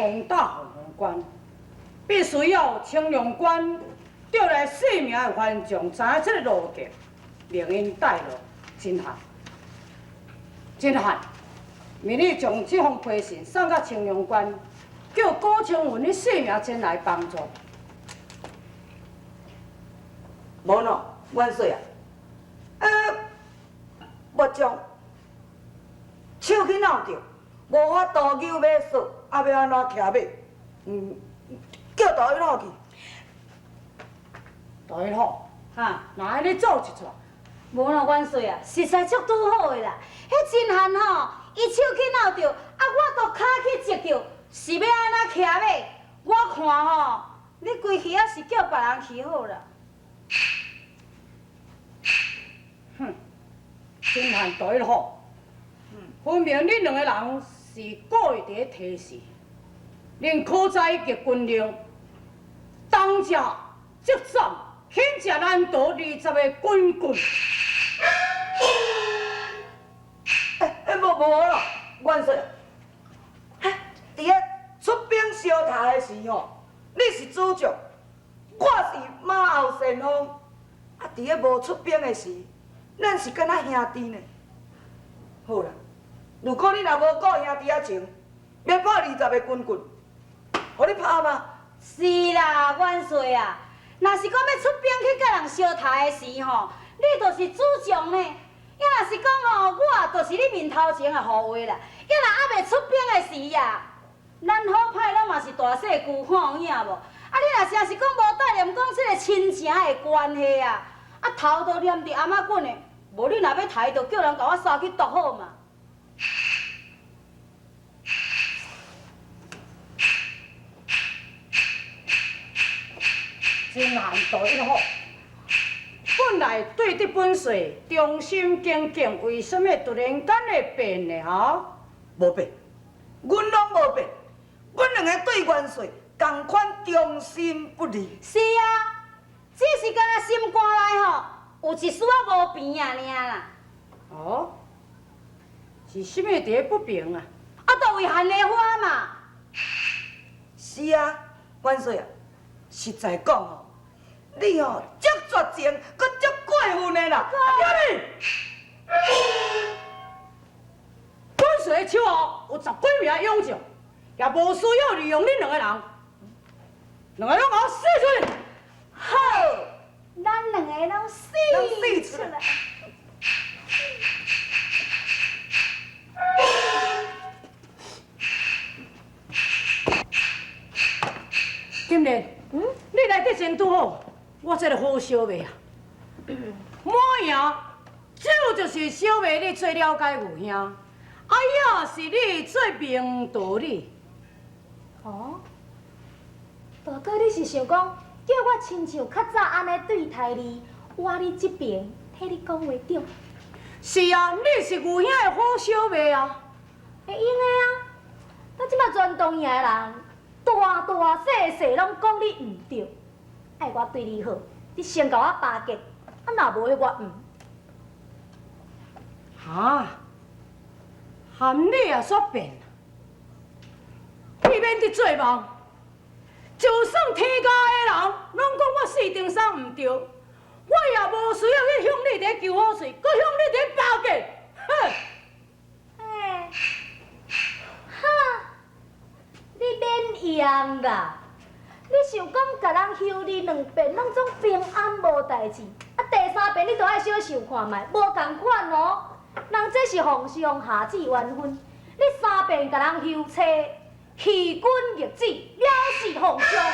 攻打凤凰关，必须要青龙关调来四名的番将，知影这个路径，命𪜶带路。真汉，真汉，命你将这封批信送到青龙关，叫郭青云恁四名前来帮助。无喏，元帅啊，末将手去闹著，无法度扭马索，啊，欲按怎骑马？叫杜一虎去。杜一虎，哈，若按呢做一撮。无啦，元帅啊，实在足拄好的啦。彼真汉吼，伊手去闹著，啊，我都跤去折著，是欲按怎骑马？我看吼，你规气犹是叫别人去好啦。哼，真汉杜一虎，分明恁两个人是故意伫咧提示，恁可知及军令，当朝即斩轻食难逃20个军棍。欸，无无啦，元帅，伫咧出兵相杀的时吼，你是主将，我是马后先锋。啊，伫咧无出兵的时，咱是敢若兄弟呢。好啦，如果你若无顾兄弟仔情，欲拍20个军棍，予你拍吗？是啦，元帅啊，若是讲欲出兵去佮人相杀的时吼，你就是主将呢。抑若是讲吼，我就是你面头前的护卫啦。抑若犹未出兵的时啊，咱好歹拢嘛是大细舅看有影无？啊，你若诚是讲无带念讲这个亲情的关系啊，啊头都黏伫頷仔棍的，无你若欲刣，就叫人共我杀去毒好嘛。真难度一好。本来对得本帅忠心耿耿，为什么突然间会变呢？哈？无变，阮拢无变，阮两个对元帅仝款忠心不二。是啊，只是敢若心肝内吼有一丝仔无平啊尔啦。哦，是啥物伫咧不平啊？啊，就为韩丽花嘛。是啊，元帅啊，实在讲哦，你哦足绝情，阁足过分的啦！阿你，本帅手下有十几名勇将，也无需要利用恁两个人，两个拢予我死出去！好，咱两个拢死出来。金莲，你来得真拄好，我这个好小妹啊，满赢，这就是小妹你最了解牛兄，啊也是你最明道理。哦，大哥，你是想讲叫我亲像较早按呢对待你，我你这边替你讲话对？是啊，你是牛兄的好小妹啊。会用的啊，咱这马全东营的人，大大细细拢讲你毋对，爱我对你好，你先共我巴结，啊若无彼我毋。哈？含你也煞变，你免得做梦。就算天下的人拢讲我四重山毋对，我也无需要去向你伫求好势，阁向你伫巴结。哼！哎，哈！你免用啦！你想讲共人休你两遍，拢总平安无代志，啊第三遍你就爱小想看觅，无仝款哦。人这是皇上下旨完婚，你三遍共人休妻，弃君逆子，了是皇上。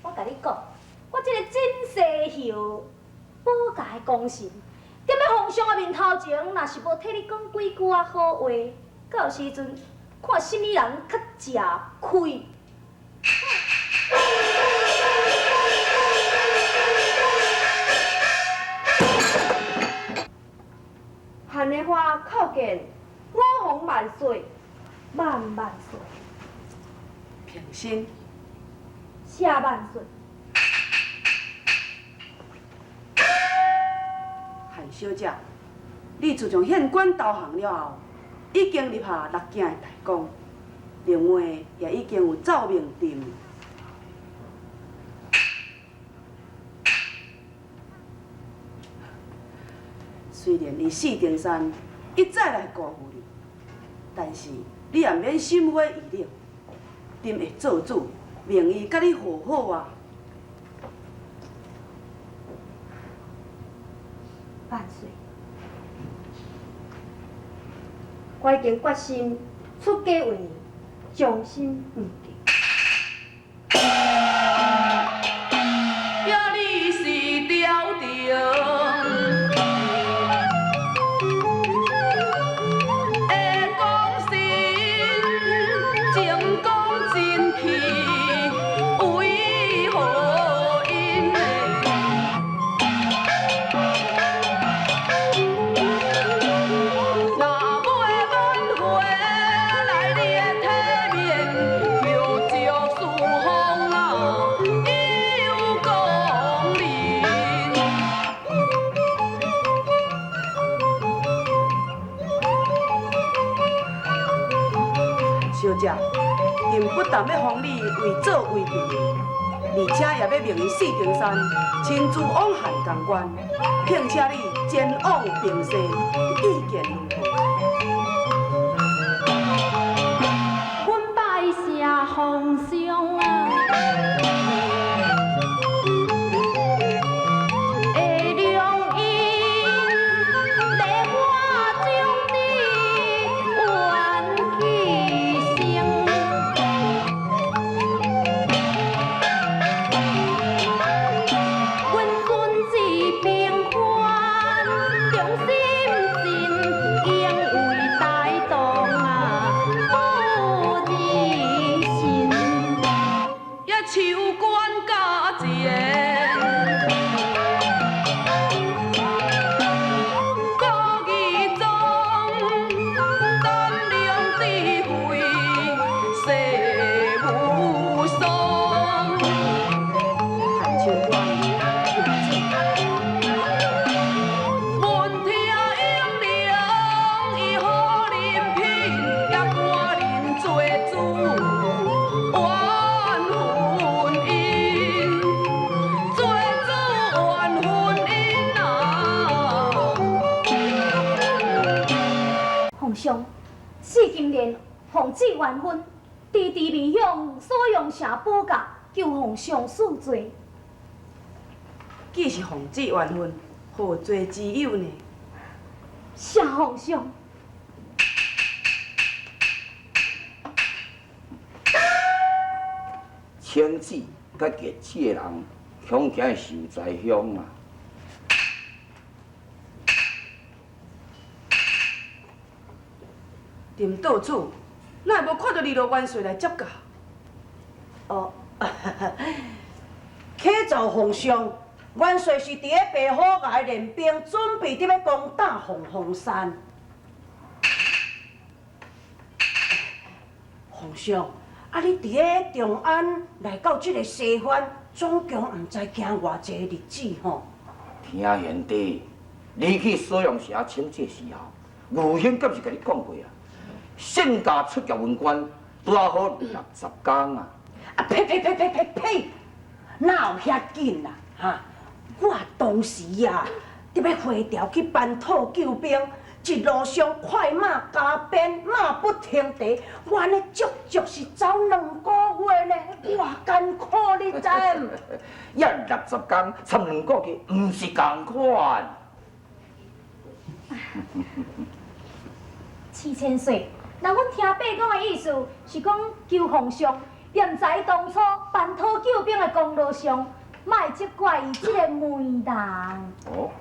我共你讲，我这个真世后保家的功臣，踮咧皇上的面头前，若是无替你讲几句仔好话，到时阵看啥物人较食亏。韩丽花叩见五皇万岁，万万岁！平身。谢万岁。韩小姐，你自从献官投降了后，已經立下六件的大功，另外也已經有奏明朕。雖然伊四重山一再來辜負你，但是你也免心灰意冷，朕會做主，命伊佮你和好啊！萬歲！我已經決心出家為尼，終身毋嫁。呀，你是朝廷的功臣，前功尽弃为何因呢？若欲挽回來你的體面，求祝四方啊有光臨。小姐，朕不但欲封你為做為嬪，而且也欲命伊四重山親自往漢江關，聘請你前往平西，意見如何？阮拜謝皇上啊！的良姻，禮我將你冤去生。阮尊旨平凡，忠心真，應為大唐啊不離身。呀，秋官加前，国义宗胆量智慧世無雙。韓秋官，聞聽英明伊好人品，也趕緊做主完婚姻，做主完婚姻啊！皇上，四金蓮奉旨完婚，迟迟未向所用城保驾，求皇上恕罪。既是奉旨完婚，何罪之有呢？謝皇上。清子佮杰子的人，恐惊会受灾凶啊！朕到此，哪會無看著二路元帥來接駕？哦，啟奏皇上，元帥是佇咧白虎崖練兵，準備佇欲攻打鳳凰山。皇上，啊，你佇咧長安來到這个西番，總共毋知行偌濟日子吼。聽賢弟，你去鎖陽城請這時候，吳興敢是共你講過啊？聖駕出玉門關，拄仔好60工啊！啊呸呸呸呸呸呸！哪有遐緊啊？哈！我當時啊，佇欲回朝去搬土救兵，一路上快馬加鞭，馬不停蹄，我按呢足足是走2個月呢，偌艱苦你知毋？遐60工，差2個月，毋是仝款。七千歲，人阮聽伯講的意思是講求皇上，念在當初搬土救兵的功勞上，莫責怪伊這個媒人。哦。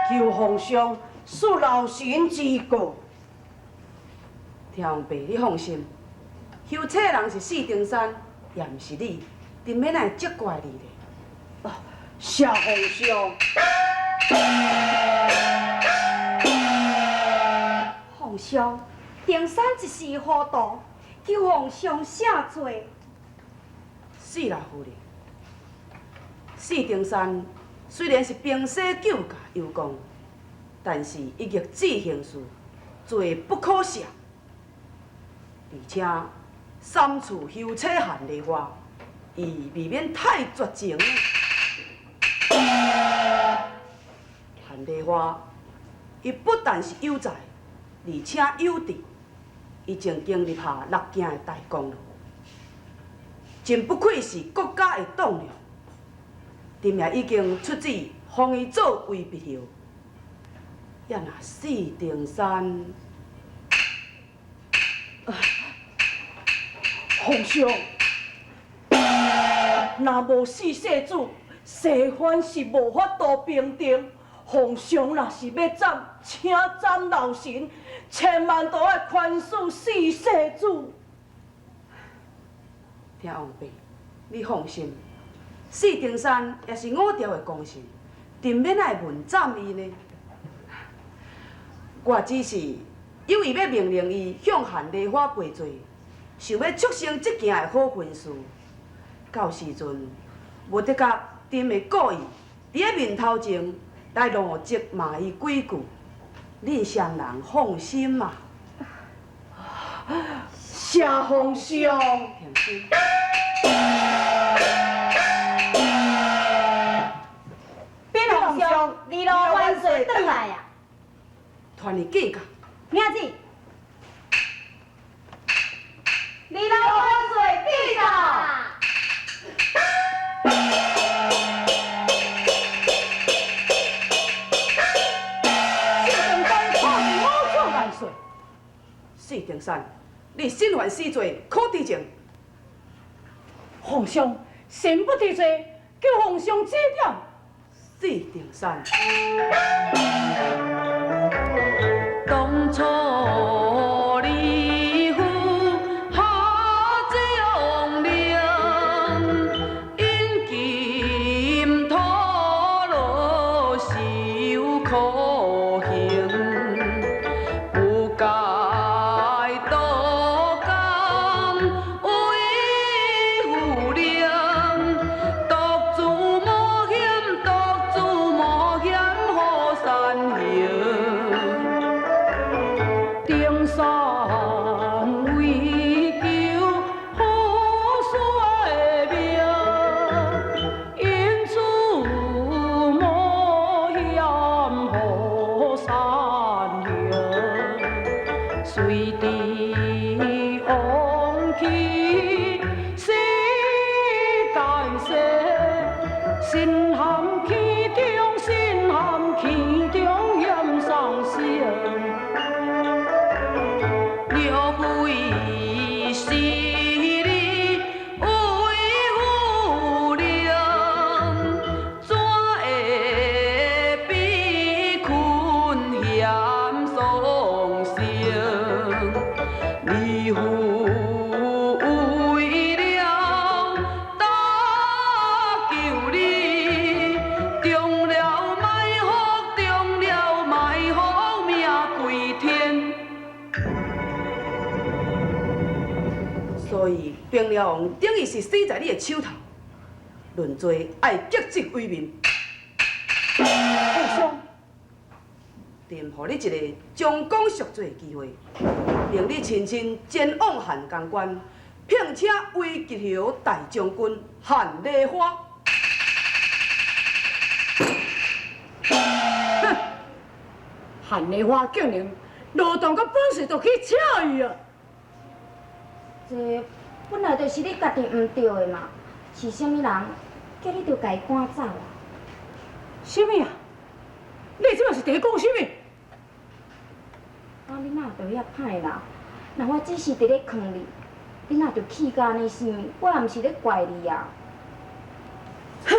求皇上恕老臣之過。天王伯，你放心，休妻人是四重山，也毋是你，朕欲哪會責怪你咧？哦，謝皇上。皇上，定山一時糊塗，求皇上赦罪。是啦，夫人。四重山雖然是平生救駕有功，但是伊逆旨行事，罪不可赦。而且三次休妻韓梨花，伊未免太絕情。韓梨花，伊不但是有才，而且有智，伊曾經立下六件的大功勞，真不愧是國家的棟梁。朕也已經出旨封伊做威逼后，也若四定山，皇上，若無四世祖，西番是無法度平定。皇上若是欲斬，請斬老臣，千萬都愛寬恕四世祖。聽王妃，你放心，四定山也是五朝的功臣，朕免愛問斬伊呢。我只是有意欲命令伊向韓梨花賠罪，想欲促成這件的好婚事。到時陣，無得甲朕會故意佇咧面頭前來怒責罵伊幾句，恁雙人放心嘛。謝皇上。稟皇上，二路萬歲轉來啊！傳伊計較。領旨。二路萬歲締到。四定山可是五祖萬歲。四定山，你身犯死罪，可治政。皇上，臣不知罪，求皇上指點。四定山。當初你赴下將令，引金陀羅受苦刑，不該多講為夫靈，獨自冒險，獨自冒險好山行。登山為求富士的名，因此冒險好山行。隨地王去世間世，身陷坑中，身陷坑中險喪生。若非是你為夫靈，怎會比困險喪生？你父為了搭救你，中了埋伏，中了埋伏命歸天。所以平遼王等於是死在你的手頭，論罪愛革職為民。皇上，朕予你一個將功贖罪的機會，令你親身前往漢江關，聘請威吉侯大將軍韓梨花。哼，韓梨花竟然勞動甲本事就去請伊啊！這本來就是你家己毋對的嘛，是啥物人叫你著共伊趕走啊？啥物啊？你這擺是佇咧講啥物？啊，你哪會著遐歹啦？若我只是佇咧勸你，你哪著氣甲按呢生？我也毋是咧怪你啊。天。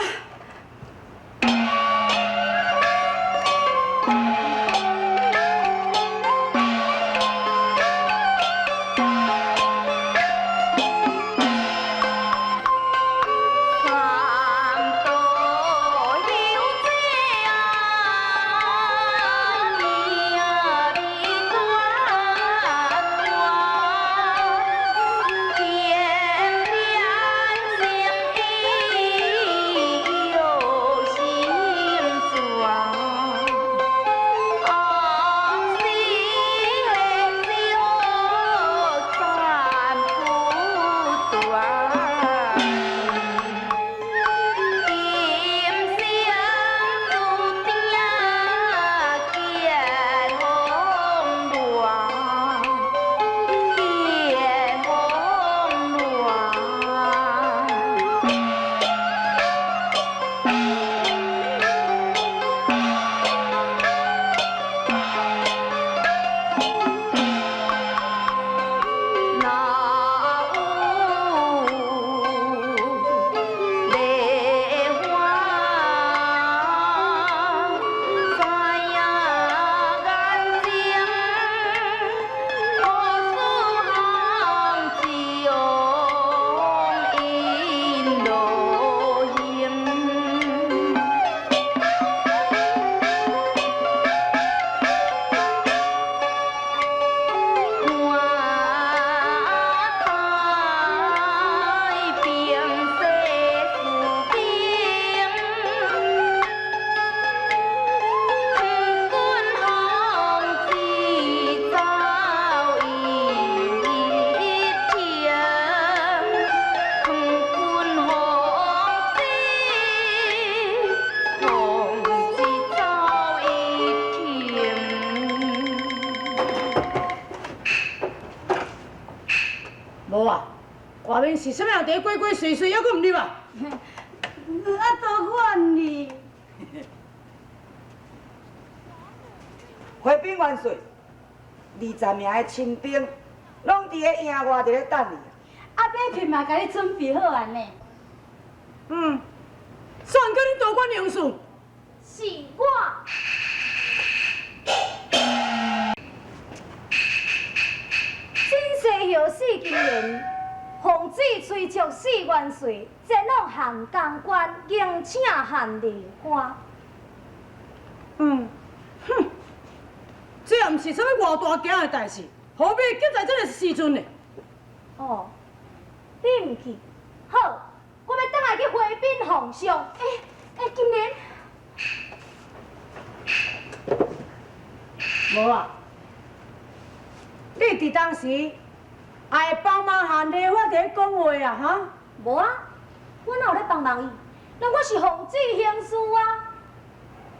𪜶是啥物人伫咧鬼鬼祟祟，犹阁毋入啊？啊，都怨你。回禀元帅，20名的亲兵拢伫咧营外伫咧等你。啊，马匹嘛，共你准备好啊呢。嗯，煞叫恁大官应事。是我。新西后四金莲，奉旨催促四元帅前往汉江关迎请韩丽花。嗯，哼，这也毋是啥物偌大件的代志，何必急在这个时阵呢？哦，你毋去，好，我欲转来去回禀皇上。欸欸，金莲，无啊，你伫当时也会帮忙韩丽花伫咧讲话啊？哈？无啊，我哪有咧帮忙伊？那我是奉旨行事啊。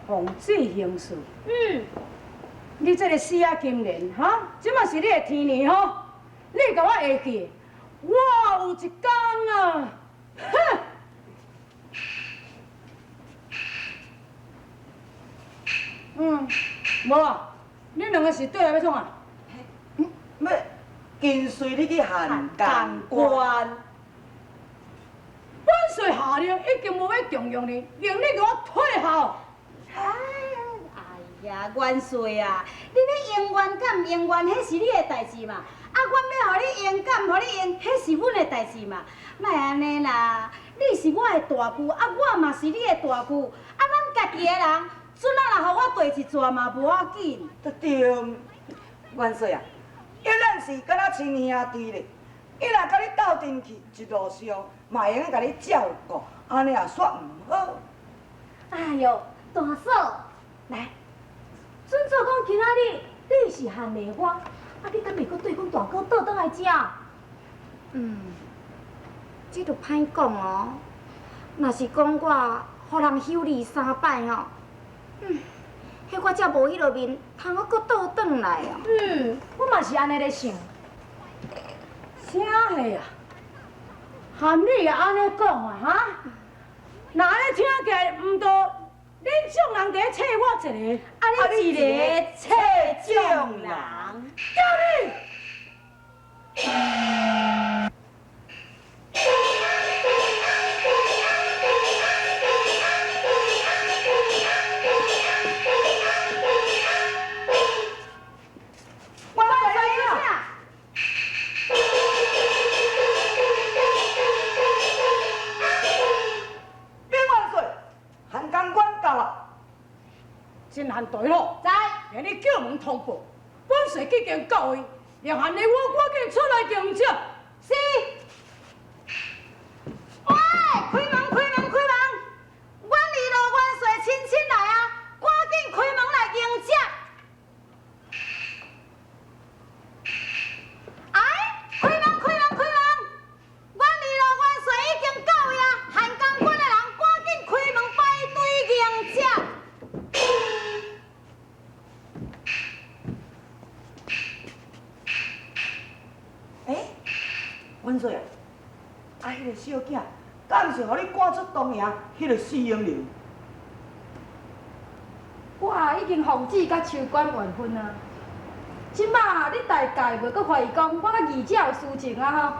奉旨行事。嗯。你这个死仔金莲，哈，这嘛是你的天年吼？你共我会记，我有一天啊，哼！嗯，无啊，恁两个是对来欲创啊？欲跟随你去汉江关。本帅下令已经无欲重用你，命你共我退后。哎呀，元帅啊，你欲永远甲毋永远，彼是你的代志嘛。啊，阮欲予你勇敢，予你用，彼是阮的代志嘛。莫按呢啦，你是我的大舅，啊，我嘛是你的大舅，啊，咱家己的人，阵仔若予我缀一逝嘛无要紧。对，元帅啊，伊咱是敢若亲兄弟咧，伊若佮你斗阵去，一路上嘛会用共你照顾，按呢也煞毋好。哎哟，大嫂，来，准做讲今仔日你是韩丽花，啊，你敢袂阁缀阮大哥倒转来遮？嗯，这就歹讲哦。若是讲我予人修理三摆吼，彼我才无彼落面通阁阁倒转来哦。嗯，我嘛是按呢咧想。啥货啊？含你也按呢讲啊，哈？若按呢听起来，毋著恁众人伫咧揣我一个，啊你一个揣众人，叫你！我来啊！禀元帅，汉江关到啊！真汉对咯，知。命你叫门通报，本帅已经到位，让韩丽我赶紧出来迎接。是。喂，开门，开门，开门！阮二老元帅亲亲来啊，赶紧开门来迎接。哎，开门，开门，开门！阮二老元帅已经到位啊，汉江关的人赶紧开门排队迎接。欸，元帅啊，啊，彼个小囝，敢是予你赶出东营，彼个死英灵？我已经奉旨佮秋官完婚啊，这马你大概袂阁怀疑讲我佮二姐有私情啊吼？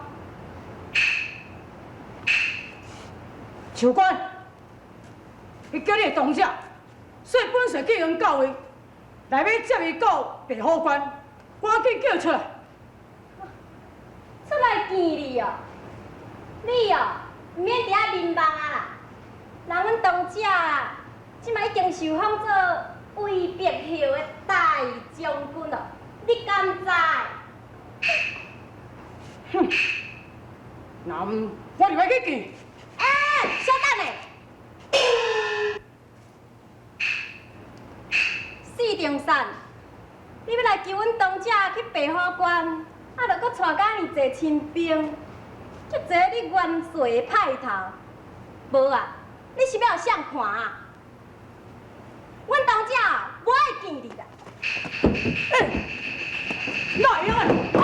秋官，你叫你的同志，说本帅已经到位，来欲接伊到白虎关，赶紧叫出来。出来见你哦，你哦，毋免伫遐面望啊啦。人阮同姐啊，这摆已经受封做威北侯的大将军咯，你敢知？哼，那毋，我就欲去见。欸，稍等下。四重山，你欲来求阮同姐去白虎关，啊，著阁带遮尔济亲兵，足济你元帅的派头。无啊，你是欲予谁看啊？阮同姐无爱见你啦。欸，哪会用的？啊！